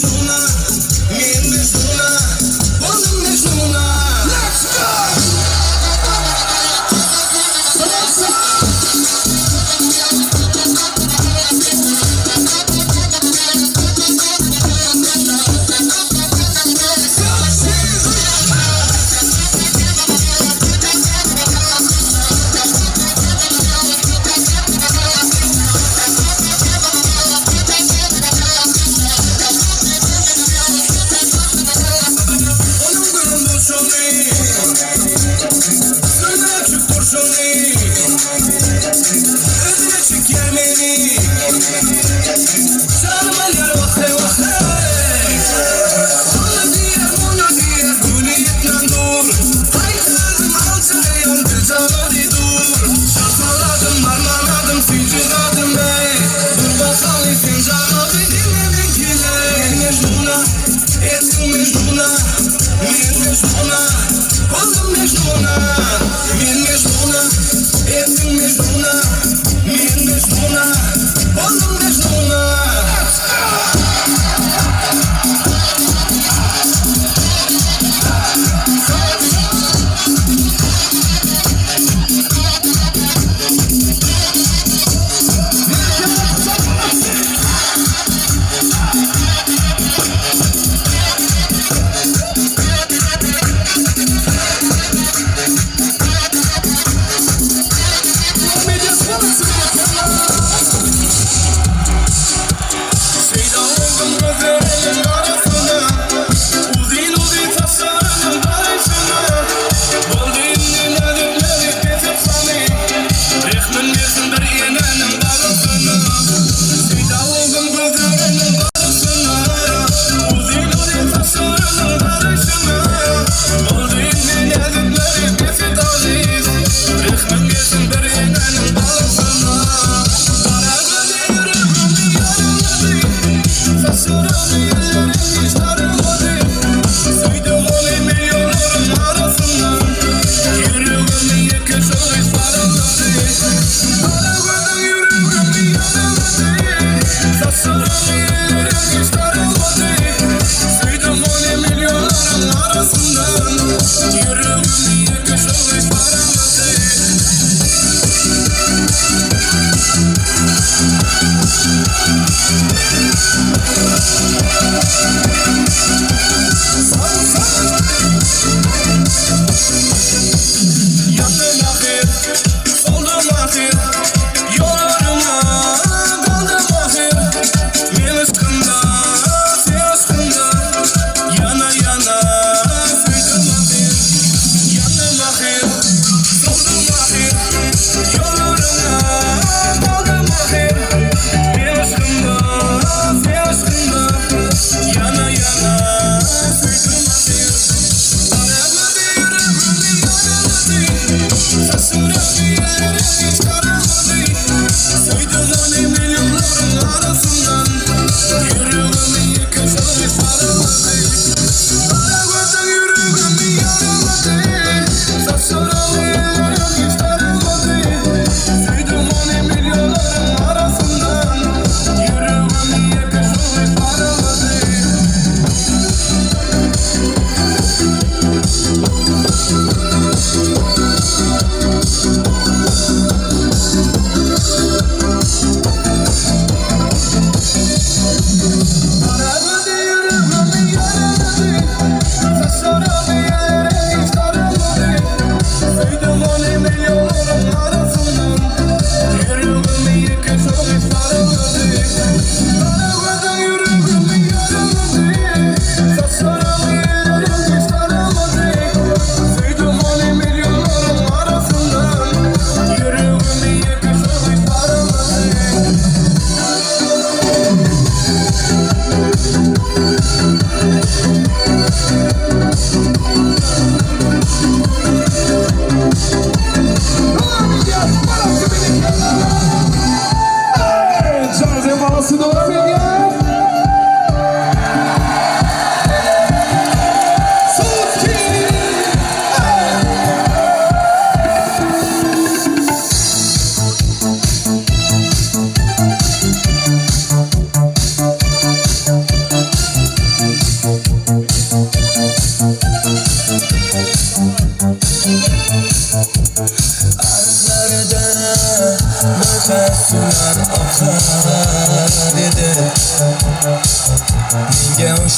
Mejnuna, men Mejnuna, boldum Mejnuna. Let's go!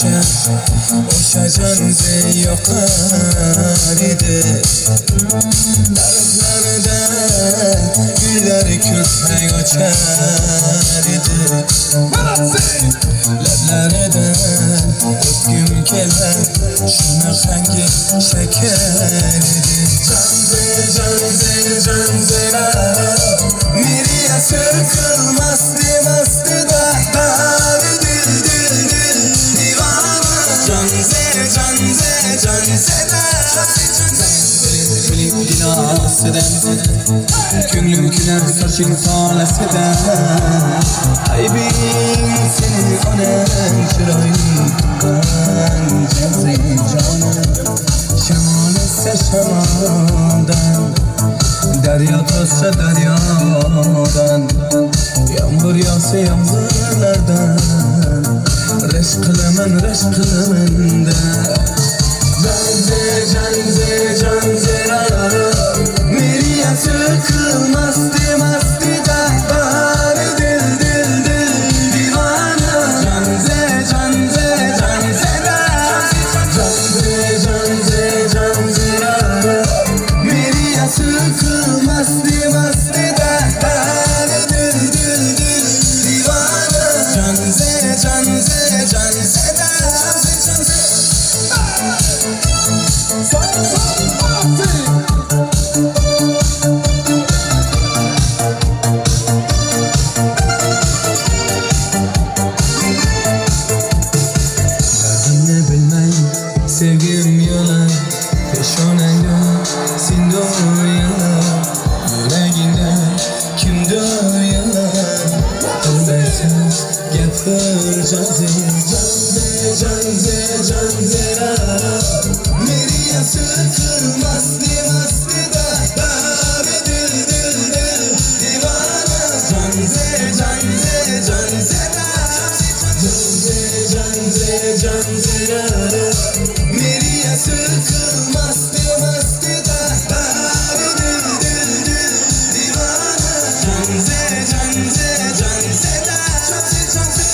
O'sha, o'sha janze yoqar edi. Daraxtlarda gullar ko'prang ochar edi. Lablaridan o'pgim kelar, shunaqangi shakar edi. Janze, janze, janze, Meri asr qilmasdi mastida, bari dil dil dil divana. Janze, janze, janze, Bilib gilosidan, Ko'nglim kular soching tolasidan. Aybing seni onang chiroyli tuqqan janze jonim. Shamol essa shamoldan, Daryo toshsa daryodan, Yomg'ir yog'sa yomg'irlardan, Rashk qilaman, rashk qilaman da. Janze, janze, janze, Meri asr qilmasdi mastida, bari dil dil dil divana. Janze, janze, janze, Janze, janze, janze, Meri asr qilmasdi mastida, bari dil dil dil divana. Janze, janze, janze, janze, janze. Dardimni bilmay sevgim yo'lar, Peshonangda sindur yillar, Yuragingda kimdir yillar. Bilmaysiz gapir janze, janze, janze, janze, Meri asr qilmasdi mastida, bari dil dil dil divana. Janze, janze, janze, Janze, janze, janze, Meri asr qilmasdi mastida, bari dil dil dil divana. Janze, janze, janze, janze, janze.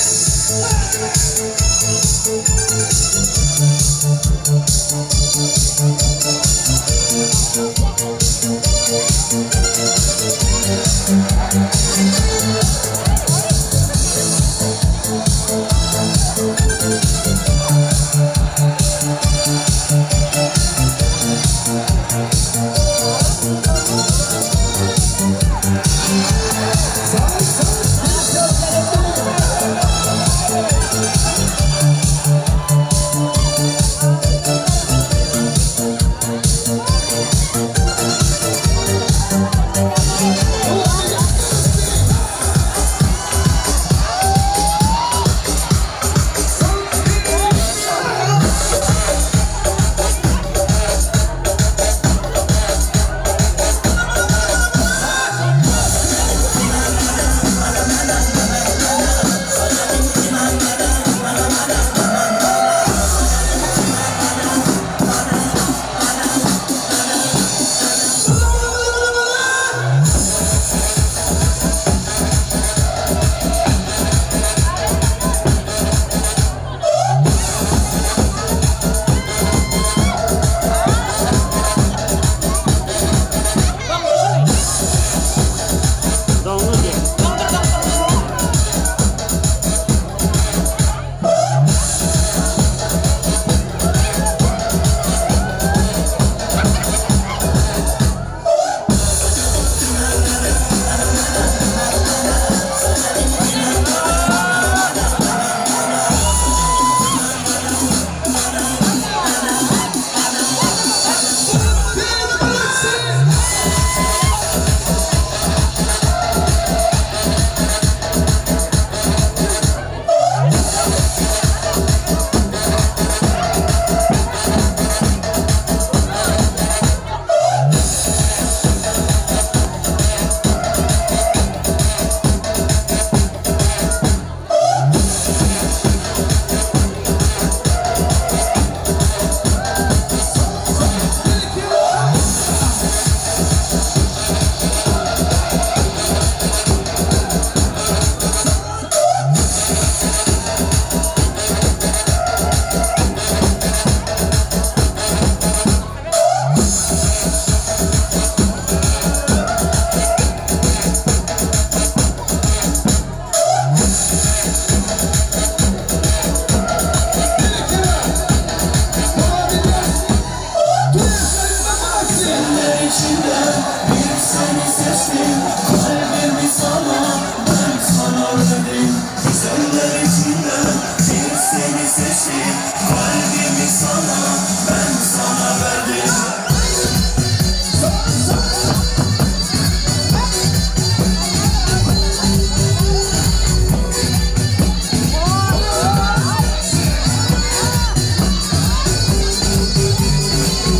seçtim, kalbimi sana, ben sana verdim.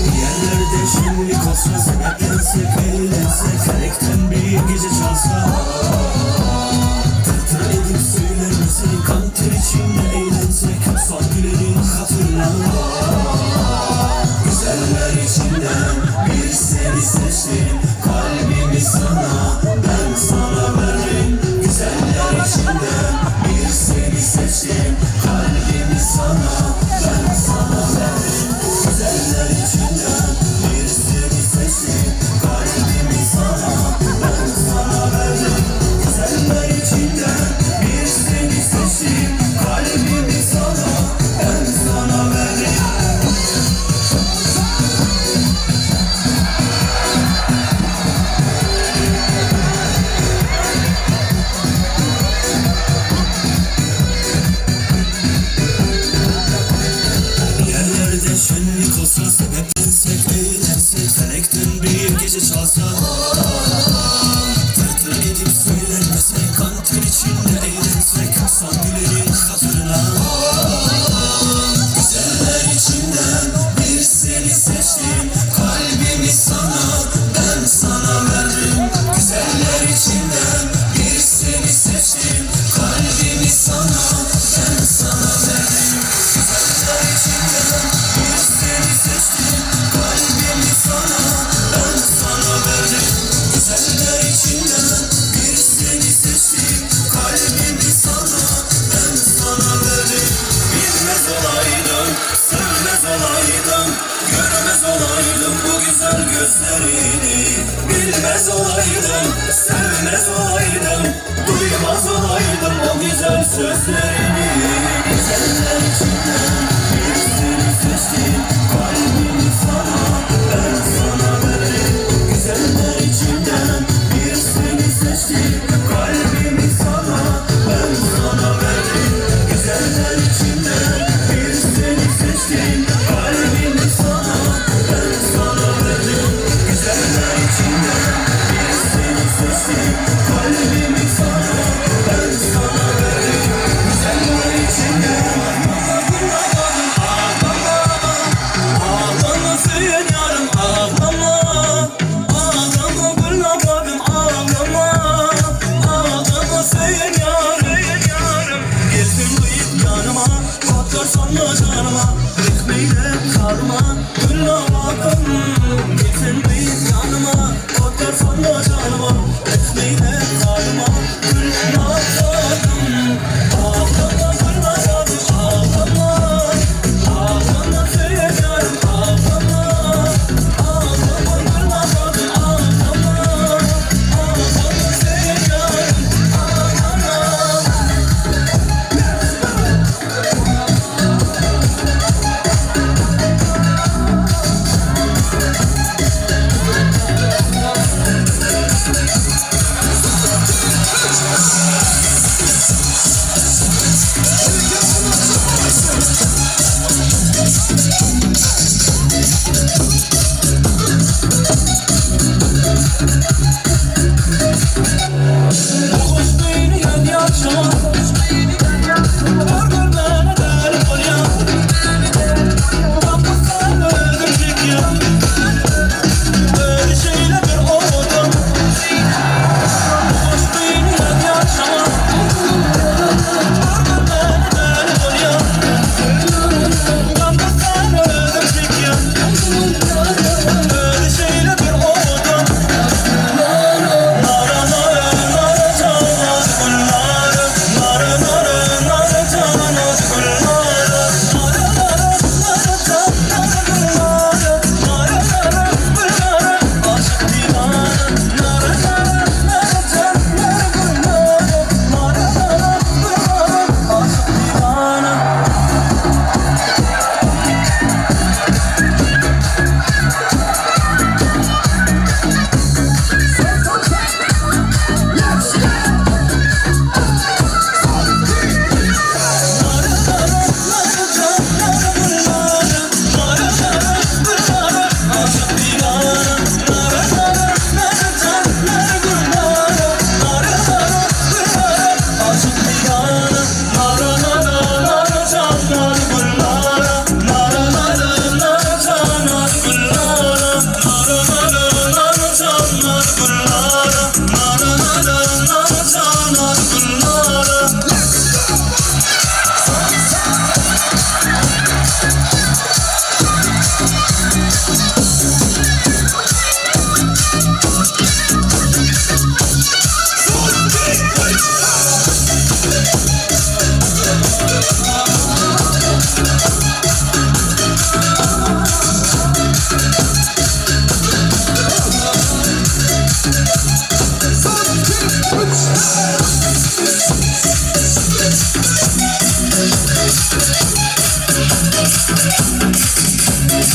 Bir yerlerde şenlik olsa, sebeplensek, eğlensek, felekten bir gece çalsa. Tırtır edip söylenmesek, kan ter içinde eğlensek, son gülerin hatırına. Güzeller içinden bir seni seçtim, kalbimi sana, ben sana verdim. Güzeller içinden bir seni seçtim, kalbimi sana, ben sana verdim. Güzeller içinden bir seni seçtim, kalbimi sana, ben sana verdim. Güzeller içinden bir seni seçtim, kalbimi sana, ben sana verdim. Yerlerde şenlik olsa, sebeplensek, eğlensek, felekten bir gece çalsa. Tırtır edip söylenmesek, kan ter içinde eğlensek, son gülerin hatırına. Güzeller içinden bir seni seçtim, kalbimi sana, ben sana verdim. Güzeller içinden bir seni seçtim, kalbimi sana, ben sana verdim. Güzeller içinden bir seni seçtim, kalbimi sana, ben sana verdim. Güzeller içinden bir seni seçtim, kalbimi sana, ben sana verdim. Bilmez olaydım, sevmez olaydım, görmez olaydım bu güzel gözlerini. Bilmez olaydım, sevmez olaydım, duymaz olaydım o güzel sözlerini. Güzeller içinden bir seni seçtim, kalbimi sana, ben sana verdim. Güzeller içinden bir seni seçtim, kalbimi sana, ben sana verdim. Güzeller içinden bir seni seçtim, kalbimi sana, ben sana verdim. Güzeller içinden bir seni seçtim, kalbimi sana, ben sana verdim. Güzeller içinden. Ağlama söyleyen yarım, ağlama. Ağlama gül abadım, ağlama. Ağlama söyleyen yarım. Gelsin duyup yanıma, bakar sanma canıma. Rıhmeyle karıma, gül abadım. Gelsin duyup yanıma, bakar sanma canıma. Rıhmeyle karıma, gül abadım. Ağlama gül abadım, ağlama. Ağlama söyleyen yarım, ağlama. Ağlama gül abadım, ağlama. Ağlama söyleyen yarım, ağlama.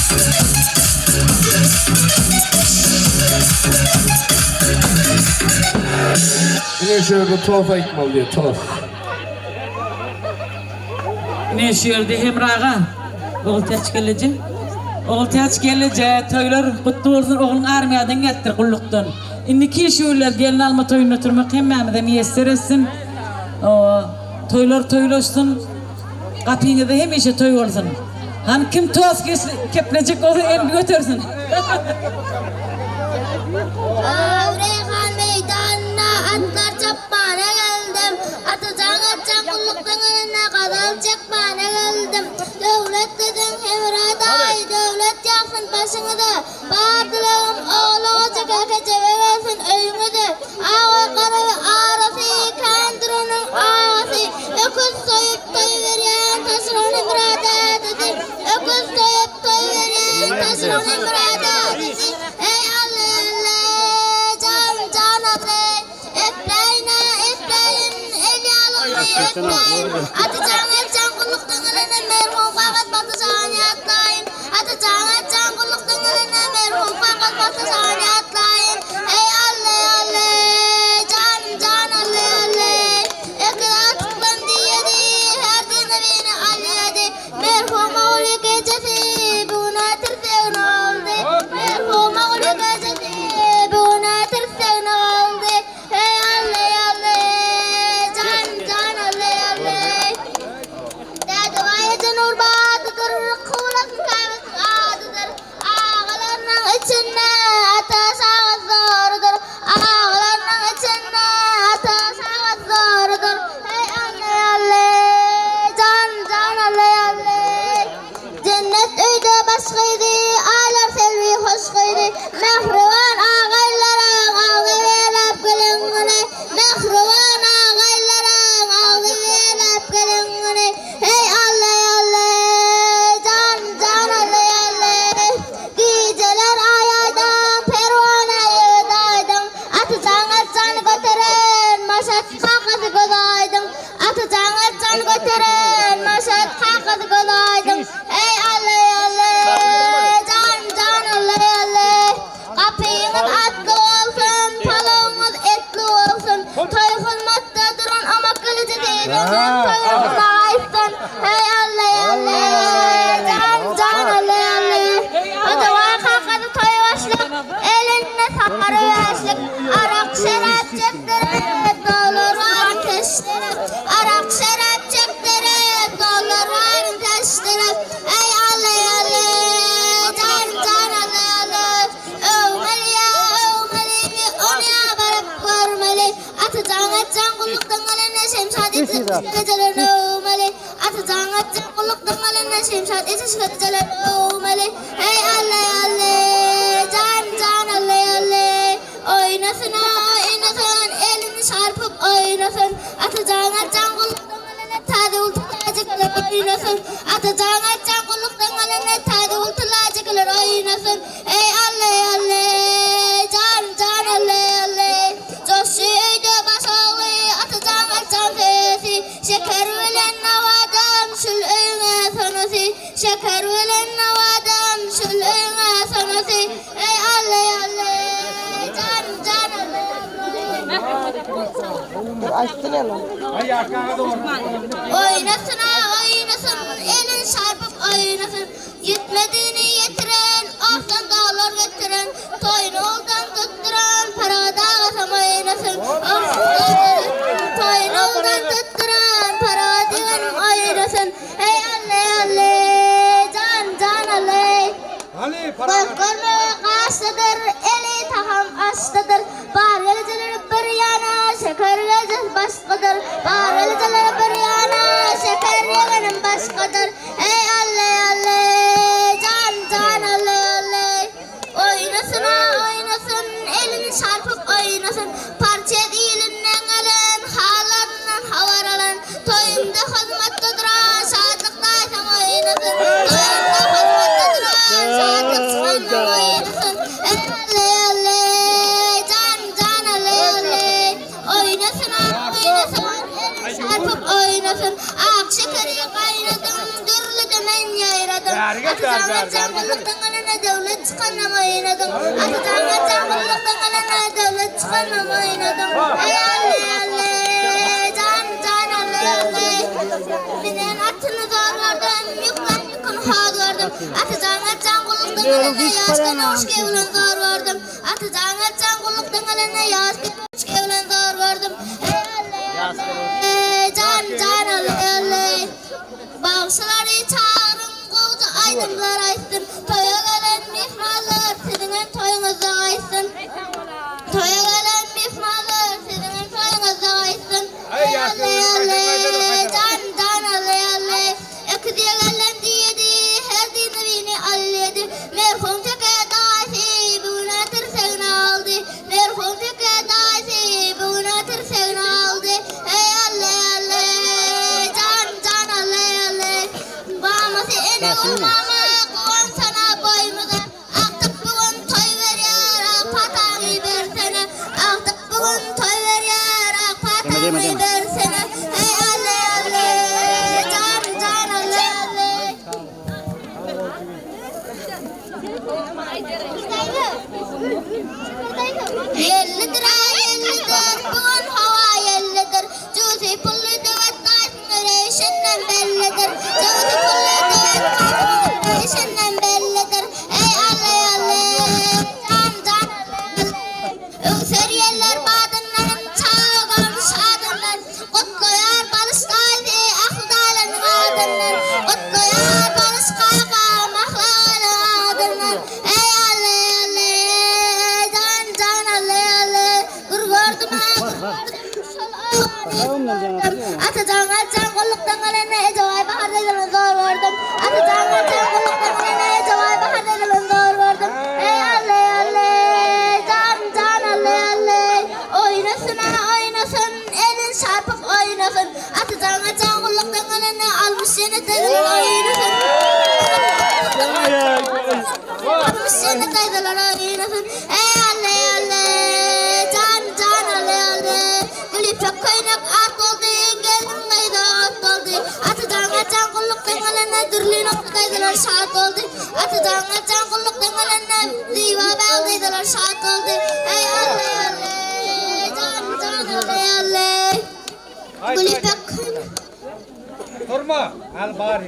Ine şu ýerde tost aýtmaly diýýär, tost. Ine şu ýerde Hemra aga, Ogultäç gelneje. Ogultäç gelneje, toýlar gutly bolsun, ogluň armiýadan gelipdir gullukdan. Indiki işewürler gelin alma toýunda oturmak hemmämize miýesser etsin. Toýlar toýlaşsyn. Gapyňyzda hemişe toý bolsun. Hany kim tost keplejek bolsa elini götersin. Reýhan meýdanyna atlar çapmana geldim. Atajan gaçan gullukdan gelende gazal çekmäne geldim. Döwlet deseň Hemra daýy, döwlet ýagsyn başyňyza. Bar dilegim ogul goja kekejebe gelsin öýüňize. Aga gara we arasy kändir onuň agasy. Öküz soýup toý berýän taşyran Hemra dädesi. Öküz soýup toý berýän taşyran Hemra dädesi. Eý Alle Alle jan jan Alle. Epläýin-ä epläýin el ýalygyny epläýin. Atajan Etjan gullukdan gelende merhum kakas Batyjany ýatlaýyn. Atajan Etjan gullukdan gelende merhum kakas Batyjany ýatlaýyn. Eý Alle Alle janym jan Alle Alle. Öküz atyklan diýedi her dynybini alýady. Merhum Ogulbike ejesi bigünä tirsegine galdy. Merhum Ogulbike ejesi bigünä tirsegine galdy. Heý Alle Alle jan jan Alle Alle. Dädebaý eje Nurbadydyr, Kyblasyň Käbesiň adydyr. Agalarynyň içinde ata şagasy zorudyr. Agalarynyň içinde ata şagasy zorudyr. Heý Alle Alle jan jan Alle Alle. Jennet öýde baş gyzy, Aýlar selbi hoş gyzy. Mähriban agaýlaryň agzy beläp gelen güni. Mähriban agaýlaryň agzy beläp gelen güni. Heý Alle Alle jan jan Alle Alle. Gijeler aý aýdyň, perwana ýigit aýdyň. Atajan atjany göteren, Maşat kakasy göz aýdyň. Atajan atjany göteren, Maşat kakasy göz aýdyň. Eý Alle Alle jan jan Alle Alle. Gapyňyz atly bolsun, palawyňyz etli bolsun. Toý hyzmatda duran amak gylyjy teyzemiziň toýuna gaýtsyn. Heý Alle Alle jan jan Alle Alle. Atabaý kakasy toý başlyk, elinde sary bäşlik. Arak şerap çekdirip, dolar baryn teşdirip. Arak şerap çekdirip, dolar baryn teşdirip. Eý Alle Alle jan jan Alle Alle. Öwmeli ýa öwmeli, ony ýa baryp görmeli. Atajan Atjan gullukdan gelende Şemşat eje gejelerini öwmeli. Atajan Atjan gullukdan gelende Şemşat eje gejelerini öwmeli. Eý Alle Alle jan jan Alle Alle. Oýnasyn oýnasyn elini çarpyp oýnasyn. Atajan Atjan gullukdan gelende Täzegül täjikler oýnasyn. Atajan Atjan gullukdan gelende Täzegül täjikler oýnasyn. Eý Alle Alle jan jan Alle Alle. Joşy öýde baş ogly Atajan Atjan sesi. Şeker bilen nawadam şul öýüňe sonasy. Şeker bilen nawadam şul öýüňe sonasy. Eý Alle Alle jan jan Alle Oýnasyn a oýnasyn elin çarpyp oýnasyn. Ýetmedini ýetiren, osdan daglar getiren, toýuny oldan tutduran, Parada agasam oýnasyn. Toýuny oldan tutduran, Parada diýenim oýnasyn. Eý Alle Alle jan jan Alle. Göz görmege gaşlydyr, eli tagam aşlydyr. Bar gelijileri bir ýana, şeker gelijesi başgadyr. Bar gelijileri bir ýana, şeker ýegenim başgadyr. Eý Alle Alle jan jan Alle Alle. Oýnasyn-a oýnasyn, elini çarpyp oýnasyn. Parçet ilinden gelen, halaryndan habar alan, toýunda hyzmatda duran Şatlyk daýzaň oýnasyn. Toýunda hyzmatda duran Şatlyk çykanlaň oýnasyn. Eý Alle Alle jan jan Alle Alle. Oýnasyn-a oýnasyn, elini çarpyp oýnasyn. Ak şekeri gaýnadyň, dürli dümen ýaýradyň. gördüm. Atajan aljan gullukdan gelende döwlet çykanam oýnadyň. Atajan aljan gullukdan gelende döwlet çykanam oýnadyň. Eý alle alle, jan jan alle alle. Minen atyny zor gördüm, ýüklän ýüküni hoz gördüm. Atajan aljan gullukdan gelende ýaşdan hoş gewlen zor gördüm. Atajan aljan gullukdan gelende ýaşdan hoş gewlen zor gördüm. Eý alle alle, jan jan alle alle. Bagşylary çagyryň gowja aýdymlar aýtsyn. Toýa gelen myhmanlar siziňem toýuňyzda gaýtsyn. Toýa gelen myhmanlar siziňem toýuňyzda gaýtsyn. Eý alle alle, jan jan alle alle. Öküz ýegenlem diýedi, her dynybini al diýedi. Merhum Teke daýysy bu gün-ä tirsegini aldy. Merhum Teke daýysy bu gün-ä tirsegini aldy. Eý alle alle, jan jan alle alle. Mamasy Enegül mama guwansana boýumyza. Agtyk bu gün toý berýär, ak pataňy bersene. Agtyk bu gün toý berýär, ak pataňy bersene. Eý alle alle, jan jan alle alle. Ýellidir-ä ýellidir, bu gün howa ýellidir. Jübüsi pully döwet gaýsyň ýöreýşinden bellidir. Jübüsi pully döwet gaýsyň ýöreýşinden bellidir. Eý alle alle, jan jan alle alle. Öwser ýeller badyndan, çaga görmüş adyndan. Gutlaýar Balyş daýzy ähli daýlarynyň adyndan. Gutlaýar Balyş kakam ähli agalaryň adyndan. Eý alle alle, jan jan alle alle. Bir gördüm-ä, bir gördüm, şol agany bir gördüm. Atajan Galjan gullukdan gelende Ejebaý Bahar daýzany zor gördüm. Atajan Galjan gullukdan gelende Ejebaý Bahar daýzany zor gördüm. Eý alle alle, jan jan alle alle. Oýnasyn-a oýnasyn, elin çarpyp oýnasyn. Atajan Galjan gullukdan gelende almyş ýene daýzalar oýnasyn. Almyş ýene daýzalar oýnasyn. Eý alle alle, jan jan alle alle. Gül ýüpek köýnek at boldy, gelin gyza ot boldy. Atajan Galjan gullukdan gelende dürli nokly daýzalar şat boldy. Atajan Galjan gullukdan gelende Zyba bag daýzalar şat boldy. Eý alle alle, jan jan alle alle. Gül ýüpek köýnek. Turma, al bar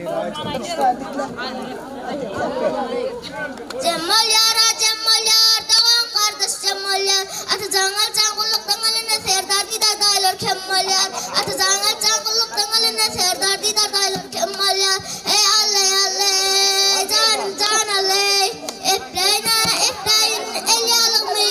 Jem bolýar-a, jem bolýar, dogan gardaş jem bolýar. Atajan Galjan gullukdan gelende Serdar Didar daýylar kem bolýar. Atajan Galjan gullukdan gelende Serdar Didar daýylar kem bolýar. Eý alleý alleý, janym jan alleý. Epläýin-ä, epläýin, el ýaglygymy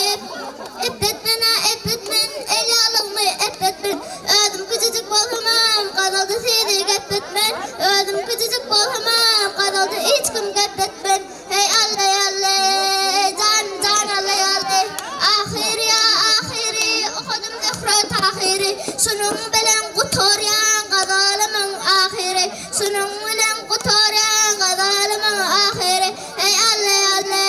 Epletmen-ä, epletmen, el ýaglygymy epletmen. Özüm kiçijik bolsamam, gazalda sizi gepletmen. Özüm kiçijik bolsamam, gazalda hiç kim gepletmen. Heý alleý alleý, jan jan alleý alleý. Ahyry ýa ahyry, okadym Zöhre Tahyry. Şunuň bilen gutarýan gazalymyň ahyry. Şunuň bilen gutarýan gazalymyň ahyry. Heý alleý alleý,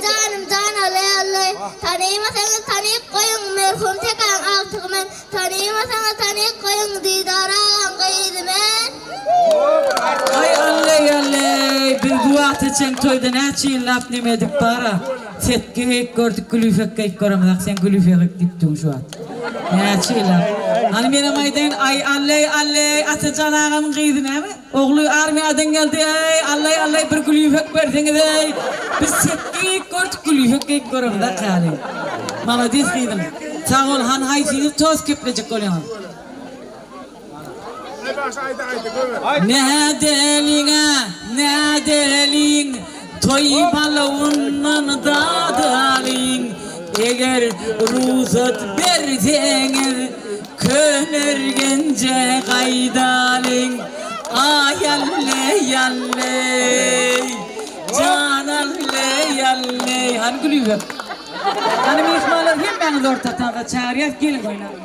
janym jan alleý alleý. Tanymasaňyz tanyp goýuň, merhum Tekäň agtygy men. Tanymasaňyz tanyp goýuň, Didar agaň gyzy men. Aý alleý alleý biz bu wagta çen toýda näçe ýyllap neme edip bara setge geýip gördük gülüfek geýip göremizok sen gülüfek diýipdiň şu wagt näçe ýyllap hany menem aýdaýyn aý alleý alleý Atajan agamyň gyzy näme ogly armiýadan geldi eý alleý alleý bir gülüfek berseňizeý biz setge geýip gördük gülüfek geýip göremizok häli malades gyzym sag bol hany haýsyňyz tost geplejek bolýaňyz. Nädeliň-ä, nädeliň, toý palawyndan dadalyň, Eger rugsat berseňiz, Köneürgenje gaýdalyň. Aý alle-ýalleý, jan alle-ýalleý. Hany gülübek. Hany myhmanlar hemmäňizi orta tansa çagyrýas, geliň oýnalyň.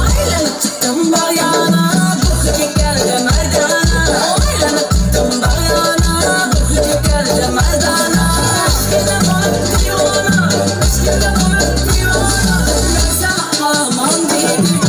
Aýlanyp çykdym bag ýana, Durky geldi merdana. Aýlanyp çykdym bag ýana, Durky geldi merdana. Yşkyna bolup diwana, Yşkyna bolup diwana. Men saňa aman diýdim.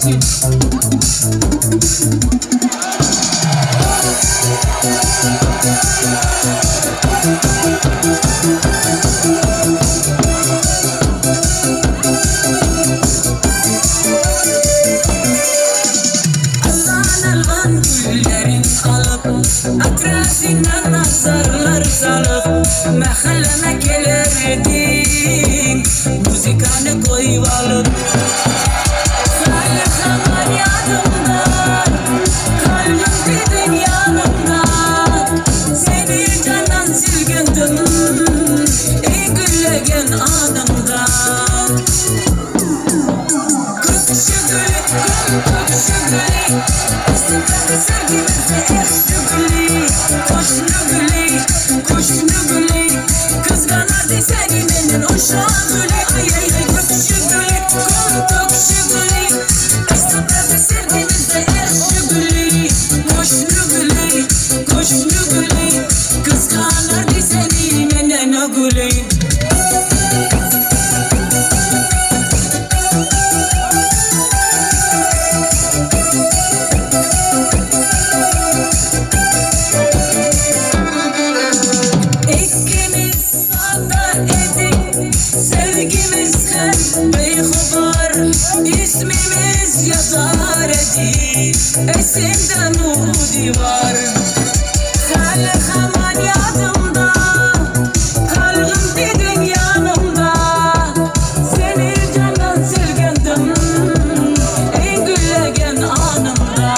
Allan alwan güllerin alyp, Atrafyňdan nazarlar salyp, Mähelleme gelerdiň, Muzykany goýup alyp. Saýly zaman ýadymda, Kalbym didiň ýanymda, Seni jandan silgindim, Eý güllegen anymda. Kökşi güli, gül kökşi güli, Üstündäki sergimizde ekşi güli, Hoşny güli, kuşny güli, Kysganardy seni menden oşa güli, Aý-aý-aý kökşi güli, gül kökşi güli, Üstündäki sergimizde ekşi güli, Hoşny güli, kuşny güli, Kysganardy seni menden o güli. Ikimiz sada edik, sevgimiz hem beyhubar, ismimiz yazar edi, esimde nuri var. Hal hemen yadımda, kalbim dedin yanımda, seni candan silgindim, en güllegen anımda.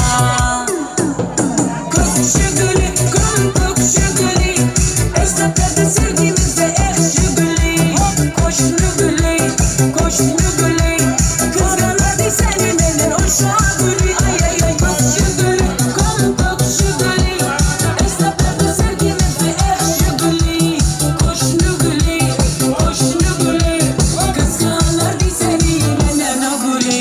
Kökşü gülü, gül kökşü gülü, Esnaflarda sevgimizde ekşi gülü, Koşlu gülü, koşlu gülü, Kızganlardı seni menden oşa gülü, Ay ay ay kökşü gülü, gül kökşü gülü, Esnaflarda sevgimizde ekşi gülü, Koşlu gülü, koşlu gülü, Kızganlardı seni menden o gülü.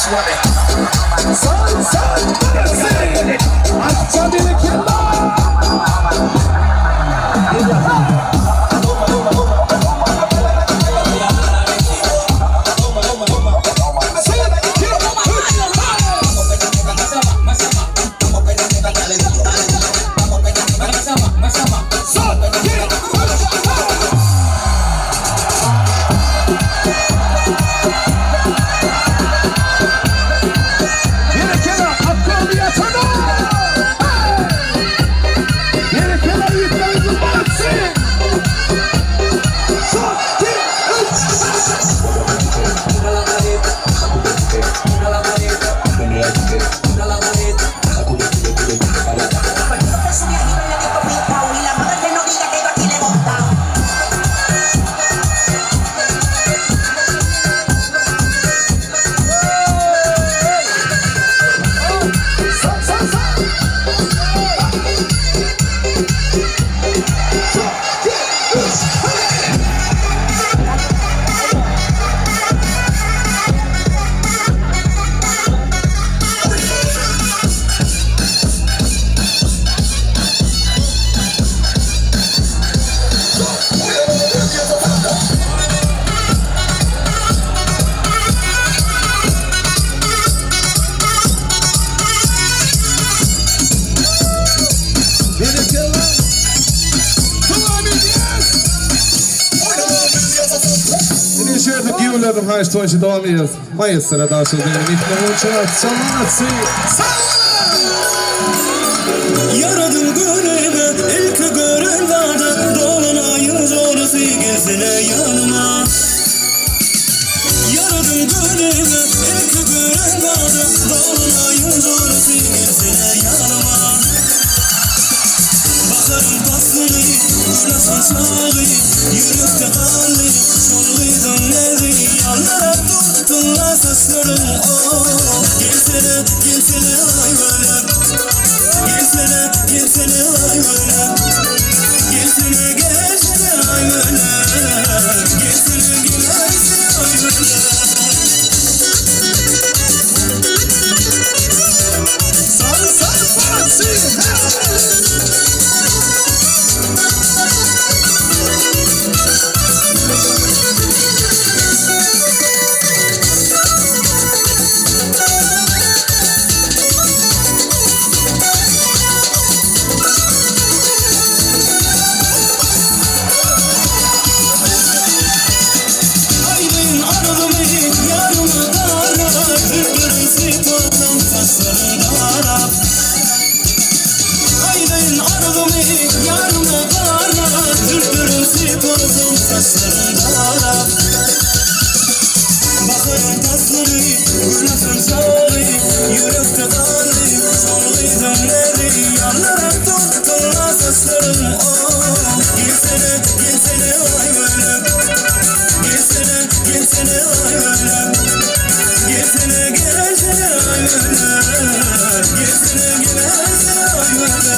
Sal sal barasy. Atça berekella. Son, iki, üç, hey! Son, iki, üç, hey! Berekella, akıllı yatana! Hey! Berekella, yiğitlerimizin barası! Son, iki, üç! Sal, sal, sal! Son, iki, üç, hey! Berekella! Devam edýäs! Ine şu ýerde giýewleriniň haýyş toýşy dowam edýär. Maýestra daşyny myhman Salamatsy. Sag Ýaradym gönlüme ilki gören bada Dolunayın zorası gelsene yanıma Yaradım gönlüme ilki gören bada Dolunayın zorası gelsene yanıma Baharın paslı Güneşin çağı Yürekte kaldı Şol nerede Yanlara tuttunlar saçların oh. Gelsene gelsene ay böyle Gelsene gelsene ay böyle Gelsene gelsene ay böyle Gelsene gelsene ay böyle. Sal sal barası! Hey! Aydın aradım yarımı dara Türklerin tutam saçların dara Aydın aradım yarımı dara Türklerin tutam saçların dara Baharın pasları, güneşin çağı Yürekte kaldı, şol neri Yanlara tuttunlar saçların oh. Gelsene, gelsene ay böyle Gelsene, gelsene ay böyle Gelsene, gelsene ay böyle Gelsene, gelsene ay böyle.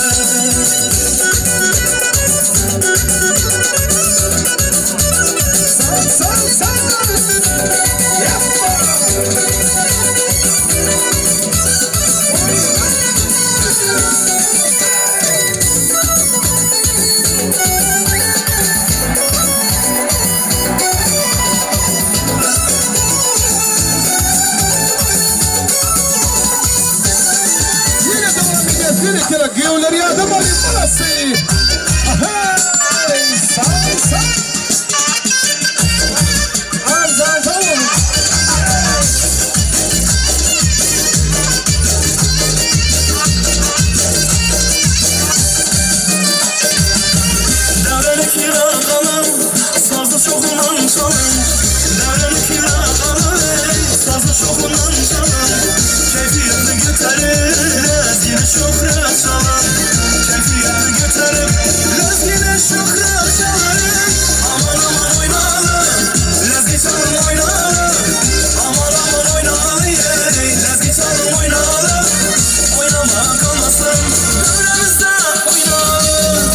Sal sal sal! Yapma! Yine devam edýäs. Berekella, giýewler ýardam alyň barasy. Hey, sal sal! Arzan sag boluň. Dərəli kiraqalım, sazı çoxundan çalın. Dərəli kiraqalım, sazı çoxundan çalın. Keyfiyyətli götərir, ləzgini şöhrət çalın. Keyfiyyətli götərib, ləzgini şöhrət çalın. Aman aman oynalım, ləzgi çalın oynalım. Aman aman oynalım, ləzgi çalın oynalım. Oynama kalmasın, dövrəmizdə oynalım.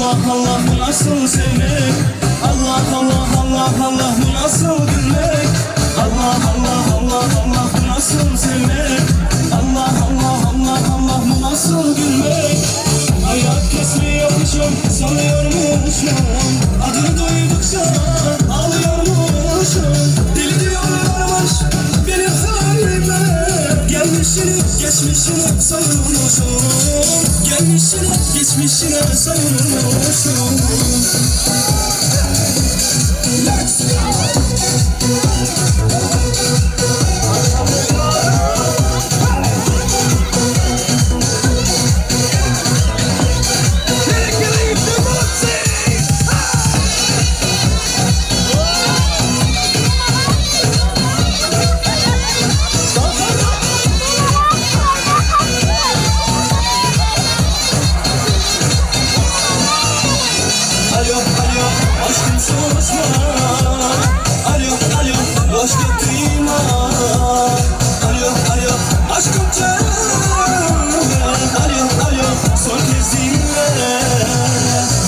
Allah Allah bu nasıl sevmek Allah Allah Allah Allah bu nasıl gülmek Allah Allah Allah Allah bu nasıl sevmek Allah Allah Allah Allah bu nasıl gülmek Ayak kesmiyormuşum sanıyormuşum Adını duydukça ağlıyormuşum Deli diyorlarmış benim halime Gelmişini geçmişini sayıyormuşum Gelmişini geçmişini sayıyormuşum Let's go! Alo alo aşkım susma Alo alo başka kıyma Alo alo aşkım tövbe Alo alo son kez dinle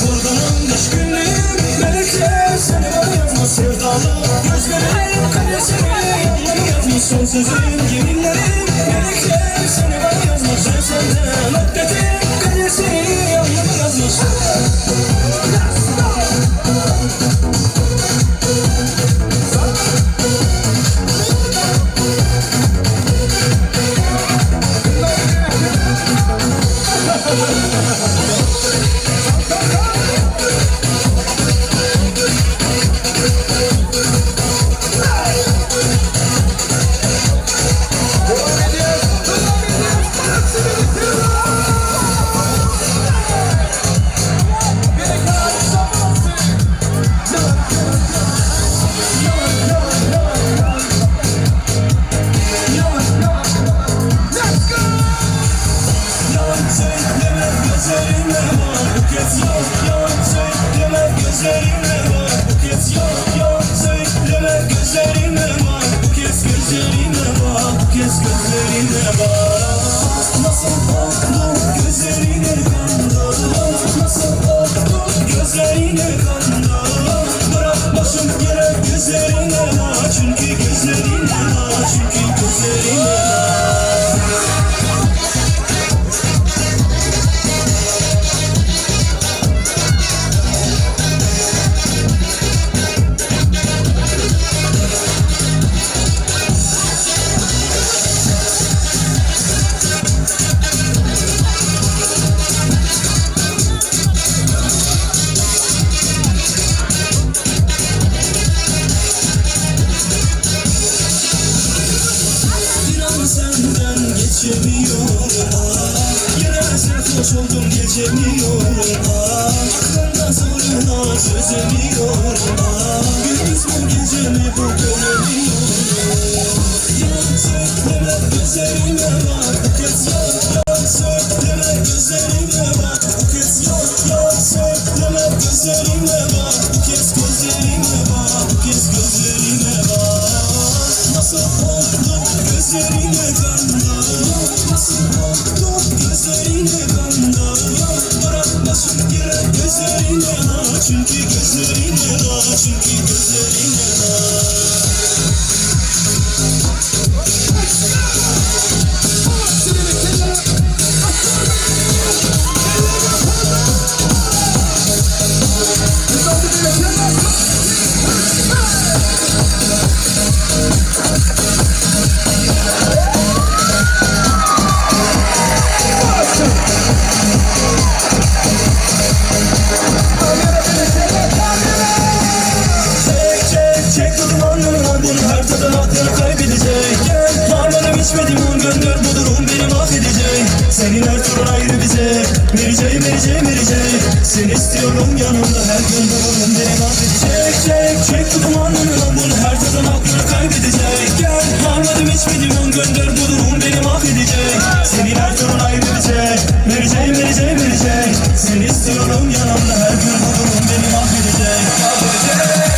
Vurdunun düşkünlüğüm melekler seni bana yazma sevdalı Gözlerim kalesini yanına yazmış son sözüm yeminlerim Melekler seni bana yazmış ben senden hak dedim Kalesini yanına yazmış Devam ediyoruz. Devam ediyoruz. Let's go! Yalan söyleme gözlerime bak Bu kez yok yalan söyleme gözlerime bak Bu kez yok yalan söyleme gözlerime bak Bu kez gözlerime bak Bu kez gözlerime bak Nasıl oldu gözlerine kandı Nasıl oldu gözlerine kandı Bırak başım yere gözlerine bak Çünkü gözlerine bak Çünkü gözlerine bak Bir an senden geçemiyorum ah Yine sarhoş oldum geçemiyorum ah Aklımda sorunlar çözemiyorum ah Gündüz mü gece mi bu göremiyorum Yalan söyleme gözlerime bak Bu kez yok yalan söyleme gözlerime bak Bu kez yok yalan söyleme gözlerime bak Bu kez gözlerime bak Bu kez gözlerime bak Nasıl oldu gözlerine kandı Nasıl oldu gözlerine kandı Bırak başım yere gözlerine bak Çünkü gözlerine bak Çünkü gözlerine bak Çek çek çek bu dumanları Bunu her tadan aklını kaybedecek Gel parmadım içmedim on gönder bu durum beni mahvedecek Senin her turun ayrı bize Vereceğim vereceğim vereceğim Seni istiyorum yanımda her gün bu durum beni mahvedecek Çek çek bu dumanları Bunu her tadan aklını kaybedecek Gel parmadım içmedim on gönder bu durum beni mahvedecek Senin her turun ayrı bize Vereceğim vereceğim vereceğim Seni istiyorum yanımda her gün bu durum beni mahvedecek Mahvedecek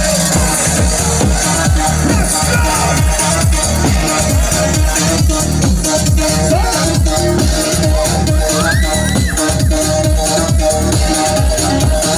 Let's go!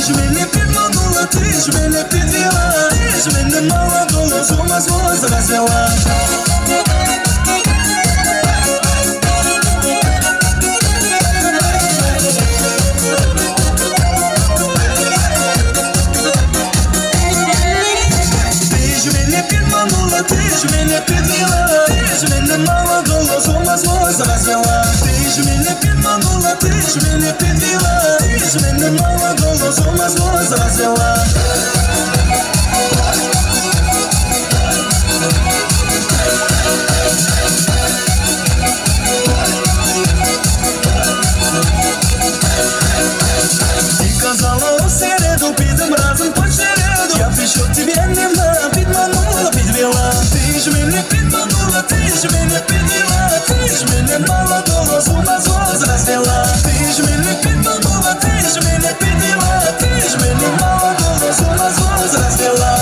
Ты ж меня пидманула, ты ж меня подвела Ты ж меня молодого с ума развела. Ты ж меня пидманула, ты ж меня подвела Ты ж меня молодого с ума развела. Ты ж меня пидманула, ты ж меня подвела Ты ж меня молодого с ума развела. Ты казала в середу, пидом разом по череду. Я пришел к тебе не подманула, подвела. Ты ж меня подманула, ты ж меня подвела Ты ж меня молодого с ума развела. Ты ж меня подманула, ты ж меня подвела Ты ж меня молодого с ума развела.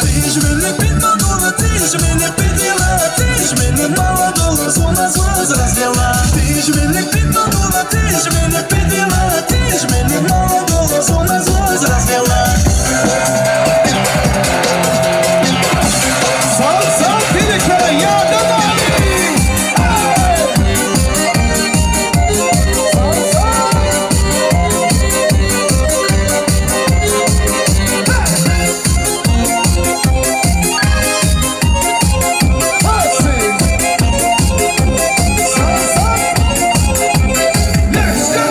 Ты ж меня подманула, ты ж меня подвела Ты ж меня молодого с ума развела. Ты ж меня подманула, ты ж меня подвела Ты ж меня молодого с ума развела. Sal sal birlikte yardım Ali. Sal sal. Hadi. Sal sal. Let's go.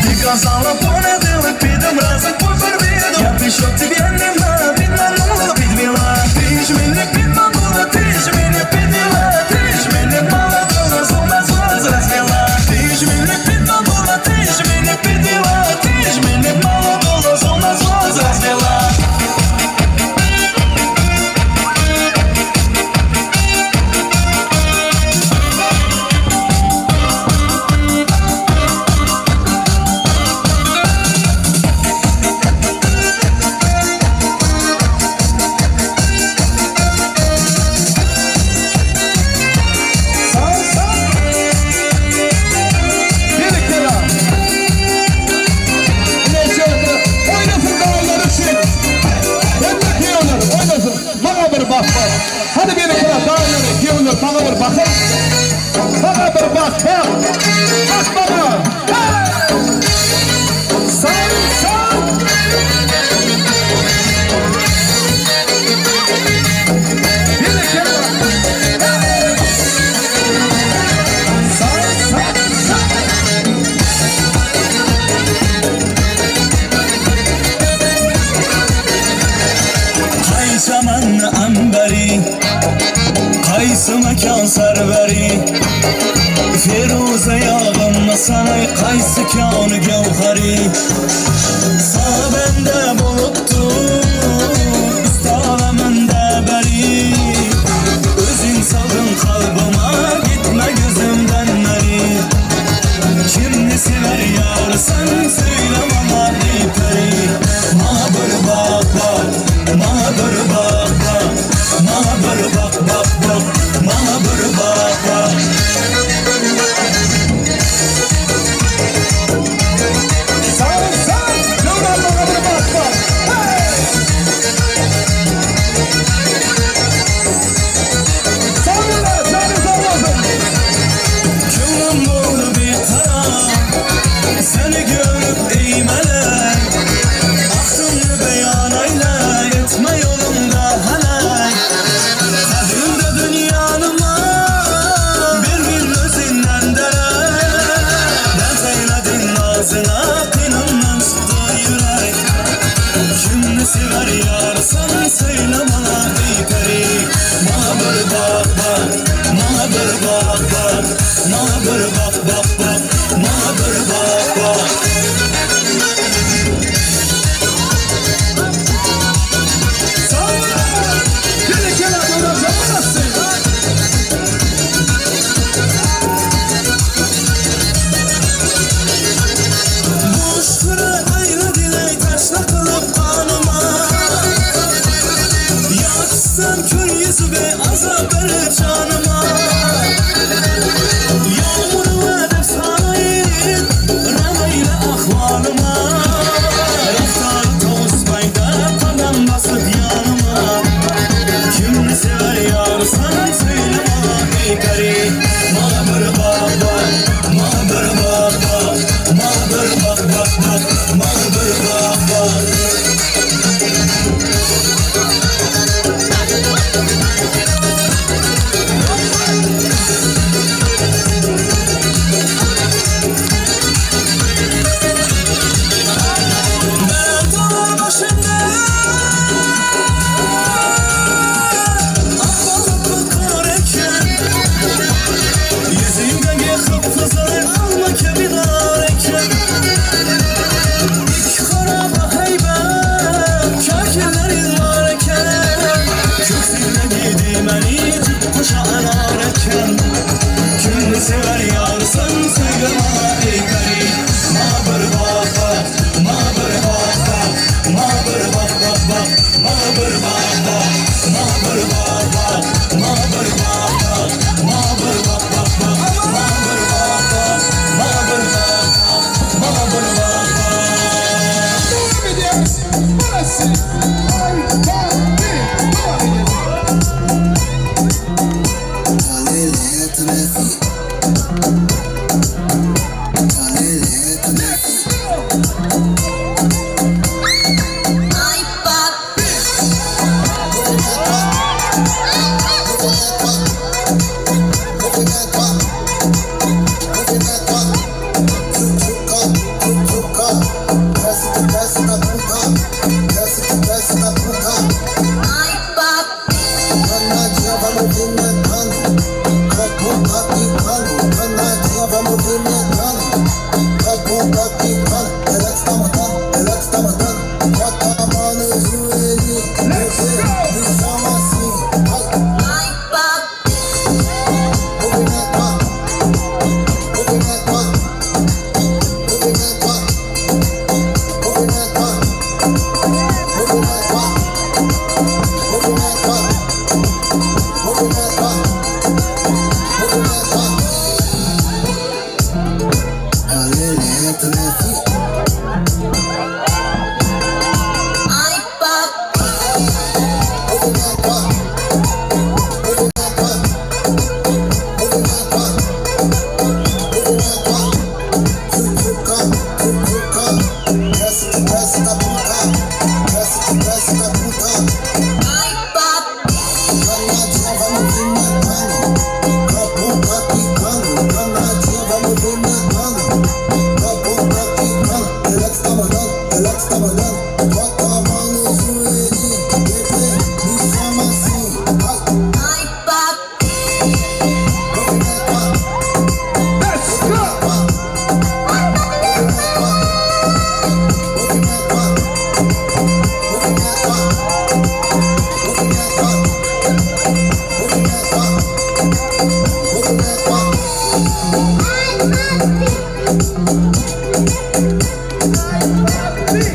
Ты казала понеділок, підем разом по первіду. Я прийшов тебе нема, підманула, підвела. Ти ж мене підманула, ти ж мене підвела Ти ж мене молодого з ума розвела. Ти ж мене підманула, ти ж мене підвела Ти ж мене молодого з ума розвела. Sal sal. Birlikte. Neşe oynasın dağlar için. Hem de kıyıyorlar oynasın. Bana bir bak bak. Hadi birlikte dağları kıyıyorlar bana bir bakın. Bana bir bak bak. Bak bana. Hey! Sal sal. Birlikte. Hey! Sal sal sal. Hay çaman amberi, Qaysi makon sarvari Feruza yog'im sanay qaysi kon gavhari Sağ bende buluttu Üstalamında bari Özün saldın kalbıma gitme gözümden nari Kimni sever yar sen söyle bana ey peri Bana bir bak bak, bana bir bak bak Bana bir bak bak bak, bana bir bak bak. Sal sal. Döwran bana bir bak bak. Hey! Sağ olun, canı sağ olsun. Köňlüm boldy bikarar Seni görüp eýmeler Aklımny beýan eýle Etme yolumda helak Kadrimde dünyanıma Bir bir özünden derek Ben seyledin ağzına Kınımdan çıktı yürek Kimni sever yar sen söyle bana ey peri Bana bir bak bak, bana bir bak bak Bana bir bak bak bak, bana bir bak bak. Sağ olun. Birlikte döwran canı Boş fıra eýle diley taşla kılıp kanıma. Azap berip janyma Ýagmyryňa dek salaýyn Ram eýle ahwalyma Raftaly towusmaýda Gadam basyp ýanyma Kimni sewer ýarysan Söýle maňa eý peri Maňa bir bak bak Maňa bir bak bak Maňa bir bak bak bak Maňa bir bak bak. Belent daglar başynda Ak balyk bykar eken. Ýüzüňdäki gyp-gyzyl alma kibi nar eken. Iki garaba heýbet käkilleriň bar eken. Köksüňde gidimeni tutguşa anar eken. Kimni söwer ýarysyn söýle maňa eý peri. Maňa bir bak bak, maňa bir bak bak, maňa bir bak bak bak, maňa bir bak bak, maňa bir bak bak, maňa bir bak bak, maňa bir bak bak bak, maňa bir bak bak, maňa bir bak bak, maňa bir bak bak. Dowam edýäris. Burası. Aý, ba, bi. Dowam edýäris.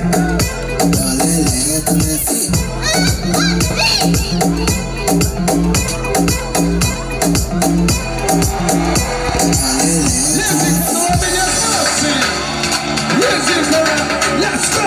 Let's go! Lezzinka dowam edýär. Burası. Lezzinka. Let's go!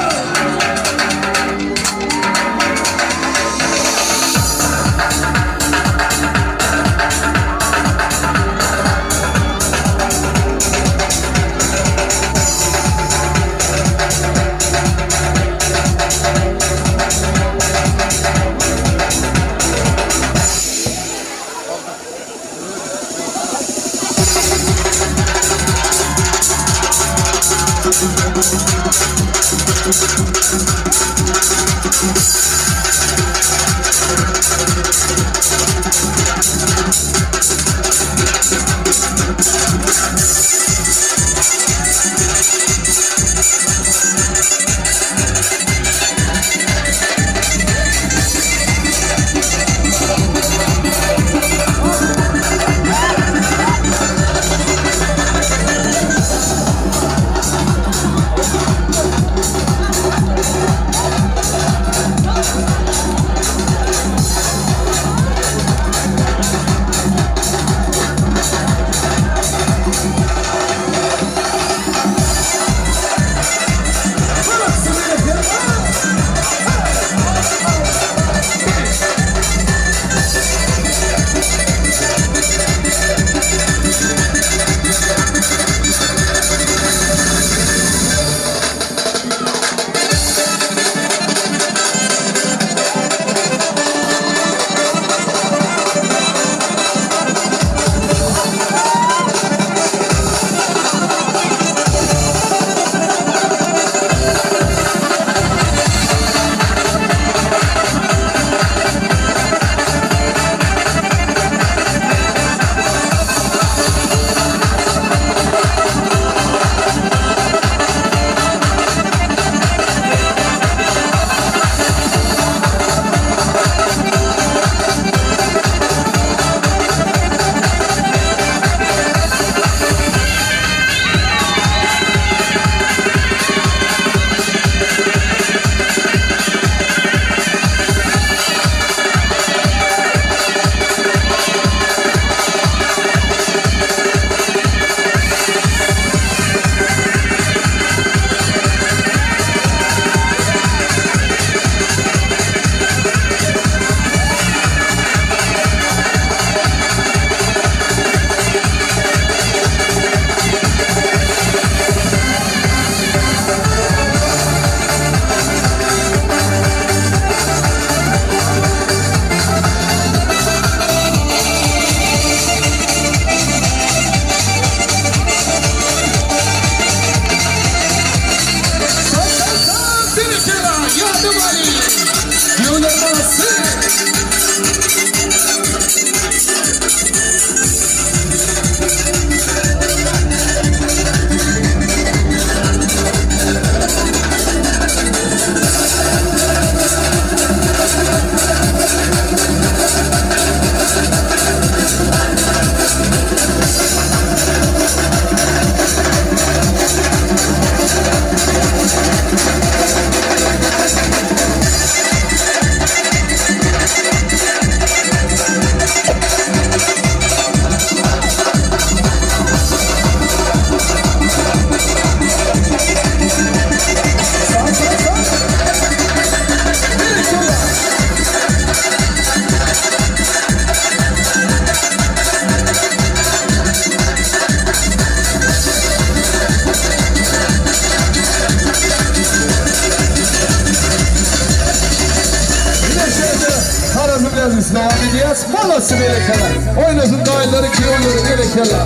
Harazm lezgisi dowam edýär. Molodsi berekella. Oýnasyn daýylary, kýewleri berekella.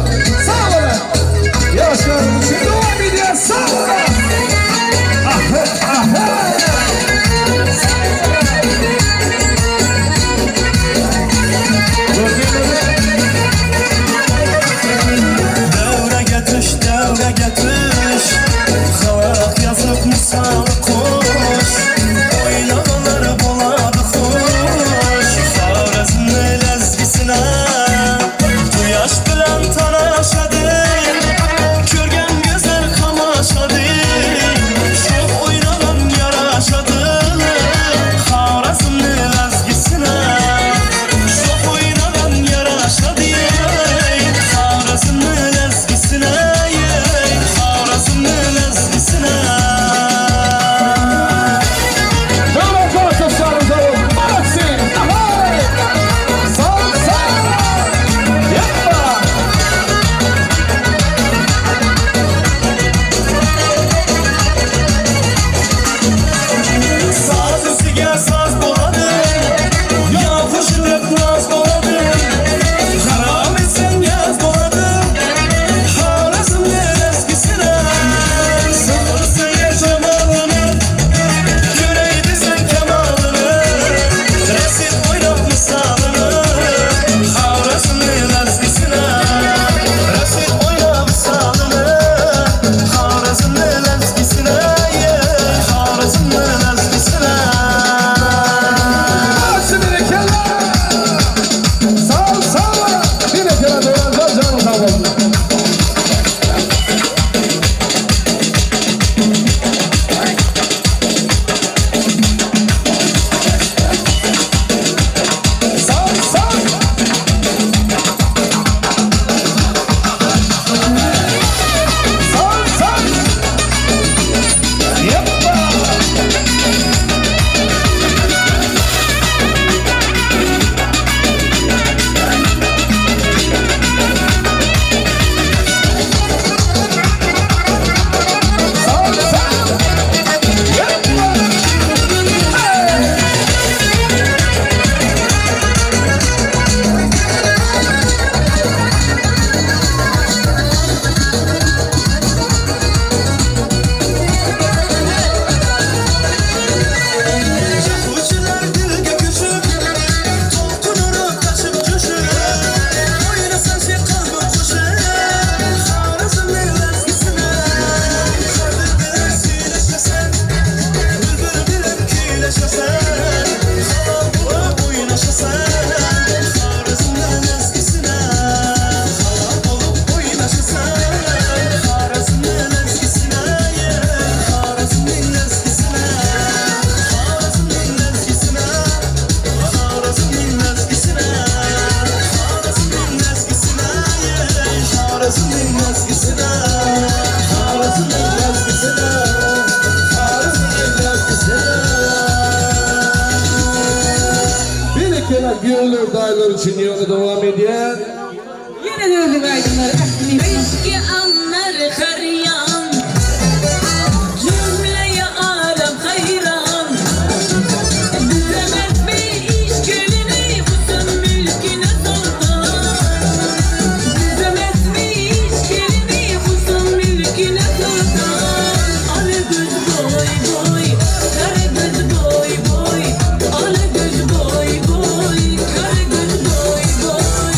Sag boluň. Ýaşlarymyz üçin dowam edýär. Sag boluň. Aha, aha. Döwrege düş, döwrege düş, Halk ýazyp mysal goş, Oýnalar bolady hoş, Horezmli lezgisine, Kuýaş bilen tanaşady, Körgen gözler kamaşady, Şoh oýnalan ýaraşady, Horezmli lezgisine, Şoh oýnalan ýaraşady, Horezmli lezgisine, Horezmli lezgisine. Döwran Jorakow olsun. Molodsi. Aha. Sag, sag. Ýappa. Saz üstüge saz bolady, Ýapyşyp naz bolady, Haram etseň ýaz bolady, Horezmli lezgisine. Sıfır jamalyny, Göreydi sen kemalyny, Resim oýnap mysalyny, Horezmli lezgisine. Resim oýnap mysalyny, Horezmli lezgisine, Horezmli lezgisine. Molodsi berekella. Sag, sag. Berekella Döwran janyň sag bolsun. Sag, sag. Sag, sag. Ýappa. Sag, sag. Ýappa. Hey. Uçlar dilge köşüp, Tolkun urup taşıp coşup, Oynasan şey kalbim koşup, Horezmli lezgisine. Kalbim bilen söyleşesen, Bülbül bilen küyleşesen, Halal bolup oynaşasan, Horezmli lezgisine. Halal bolup oynaşasan, Horezmli lezgisine, Horezmli lezgisine, Horezmli lezgisine, Horezmli lezgisine, Horezmli lezgisine, Horezmli lezgisine, Horezmli lezgisine, Horezmli lezgisine. Berekella kýewler daýylar üçin ýene dowam edýär. Ýene de özüň aýdymlary ähli. Eşki anlar haryan Cümleye alem hayran Düzemez mi iş gelini Hüsn mülküne sultan Düzemez mi iş gelini Hüsn mülküne sultan Al göz boy boy Kara göz boy boy Al göz boy boy Kara göz boy boy.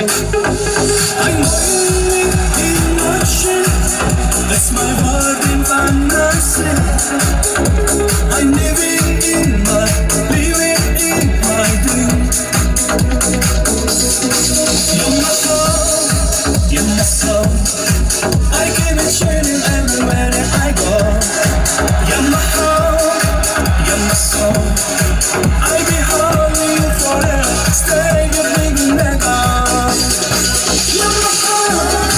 I'm only in motion. That's my world in fantasy. I'm living in my, living in my dream. You're my soul, you're my soul. I keep it shining everywhere that I go. You're my heart, you're my soul. I be holding you forever. Stay with me never. You're my heart,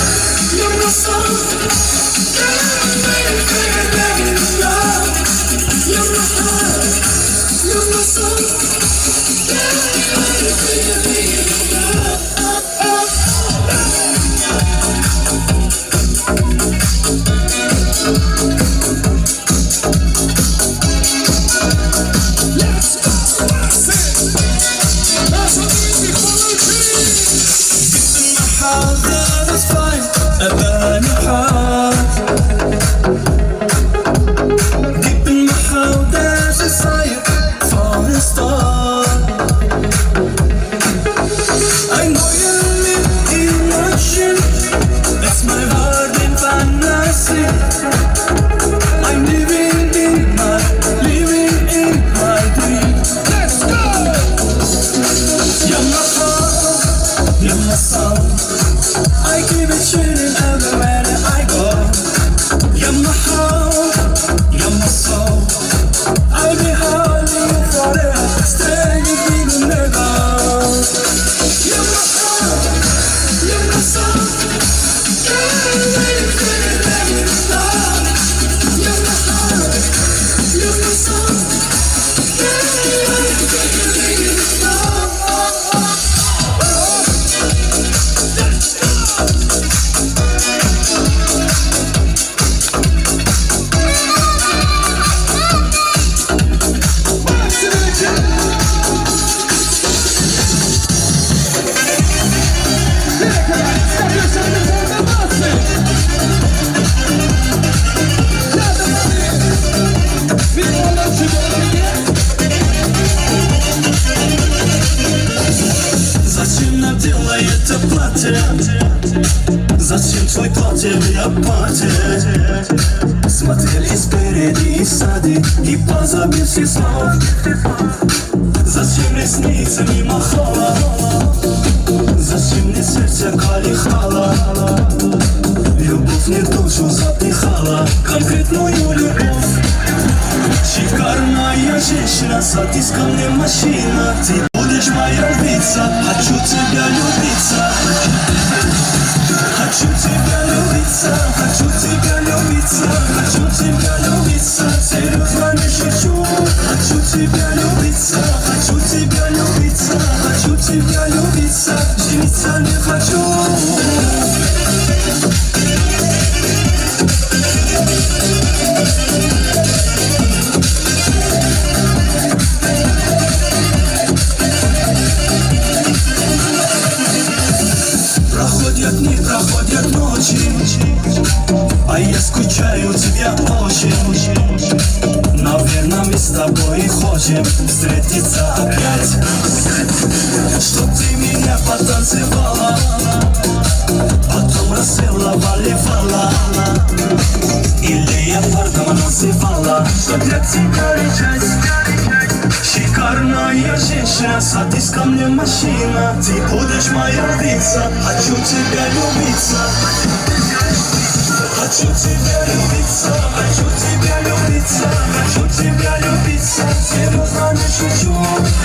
you're my soul. You're my heart, you're my soul. Deep in my heart, there's a desire for the star. I'm going in motion. That's my world in fantasy. I'm living in my, living in my dream. Let's go! You're my heart, you're my soul. I keep it shining everywhere that I go. You're my heart, you're my soul. I'll be holding you forever. Stay with me never. You're my heart, you're my soul. You're my heart, you're my soul. Зачем надела это платье? Зачем твой платье я платье? Смотрели спереди и сзади И позабыв все слов. Зачем ресницами махала? Зачем мне сердце колыхало? Любовь мне душу запихала, конкретную любовь. Шикарная женщина, садись ко мне машина. Ты будешь моя львица, хочу тебя любиться. Хочу тебя любиться, хочу тебя любиться, хочу тебя любиться. Серьезно не шучу. Хочу тебя любиться, хочу тебя любиться, хочу тебя любиться. Жениться не хочу. Проходят дни, проходят ночи, а я скучаю тебя очень. Наверное, мы с тобой хотим встретиться опять. Чтоб ты меня потанцевала, потом расцеловала. Или я парком называла, что для тебя речать. Шикарная женщина, садись ко мне машина. Ты будешь моя львица, хочу тебя любиться. Хочу тебя любиться, хочу тебя любиться, хочу тебя любиться. Серьезно не шучу.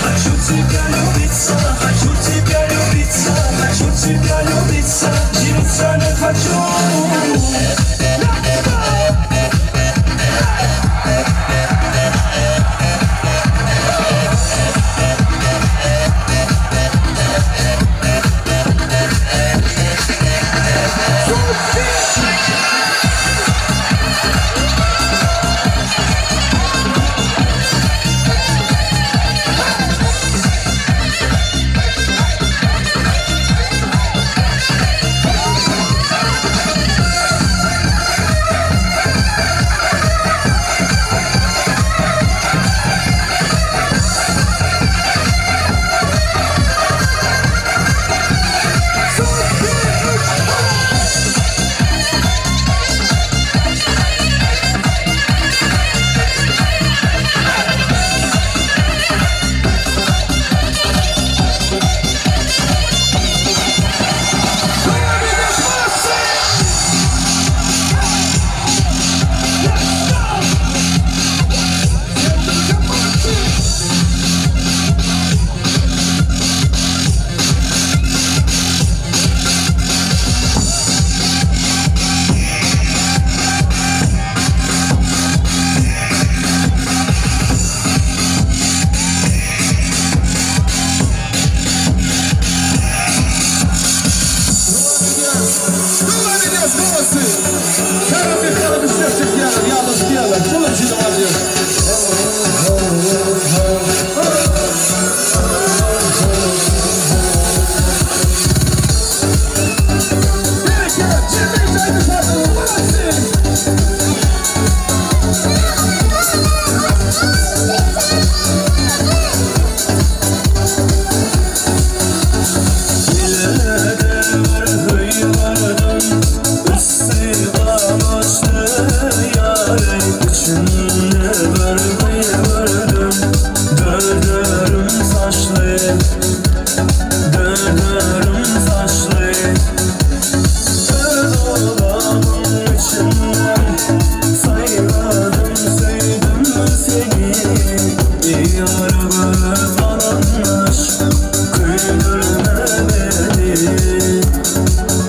Хочу тебя любиться, хочу тебя любиться, хочу тебя любиться. Жениться не хочу. Oýnaýarlar. Şolar üçin dowam edýär. Berekella, Jemil aýdym-sazyň molodsi! Ile-de bir hüý gördüm, Üsti gamyşly ýary, Içinde bir gyz gördüm, Dört örüm saçly, Dört örüm saçly. Bir dolabyn içinden Saýladym, söýdüm seni, Ýar göz alanmyş, Köýdürme meni,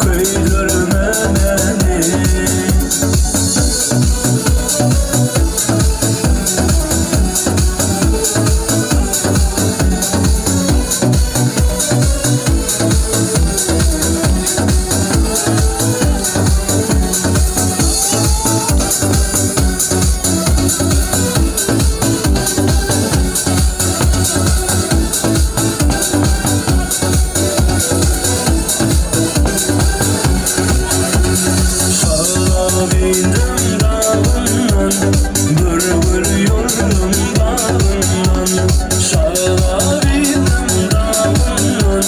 Köýdürme meni. Şalabindim dagyndan, Bir gül ýoldum bagyndan, Şalabindim dagyndan,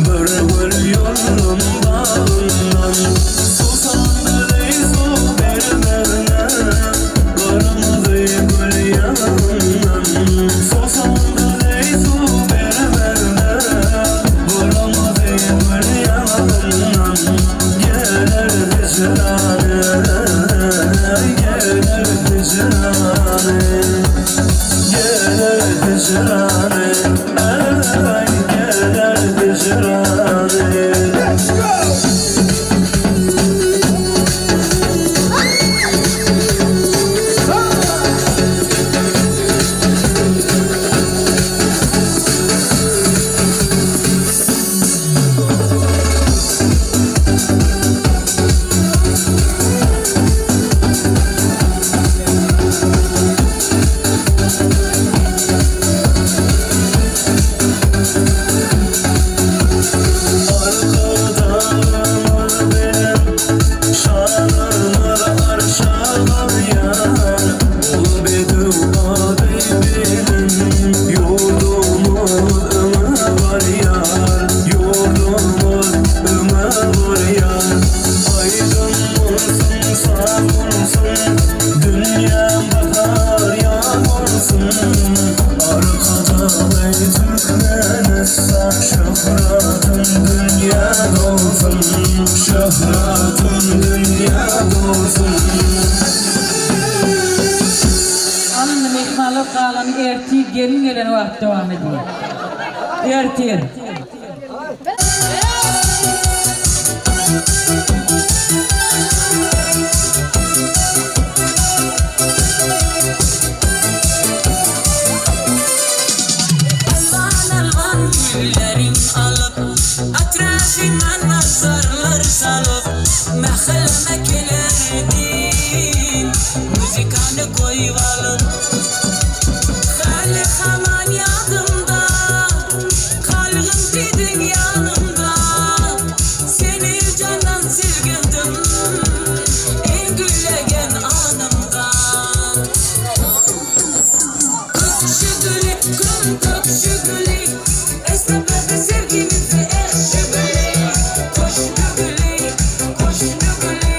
Bir gül ýoldum bagyndan. Susamdyr suw bermegine, Gyrmyzy gül ýagyndan. Susamdyr suw bermegine, Gyrmyzy gül ýagyndan. Geler hijrany, Geler hijrany, Geler hijrany, Ey, geler hijrany. Let's go! Arkadagymyz bilen Şanymyz arşa galýar, Ol bedew ady bilen Ýurdumyz öňe barýar, Ýurdumyz öňe barýar. Aýdym bolsun, saz bolsun, Dünýäm bahar ýaz bolsun, Arkadagly Türkmenistan, Şöhratyn dünýä dolsun, Şöhratyn dünýä dolsun. Alyndy myhmanlar galany ertir gelin gelen wagt dowam edýär. Ertir. Elwan elwan güllerin alyp, Etrafyma nazarlar salyp, Mähelleme gelerdim, Muzikany goýup alyp. Häli haman ýadymda, Kalgyn diýdiň ýanymda, Seni jandan sevgendim, Iň güllegen anymda. Kökşi güli, gün kökşi güli, Esnaflarda sevgimizi ekşi güli, Koşnu güli, koşnu güli.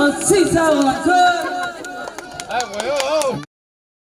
Molodsi, sag boluň, köp.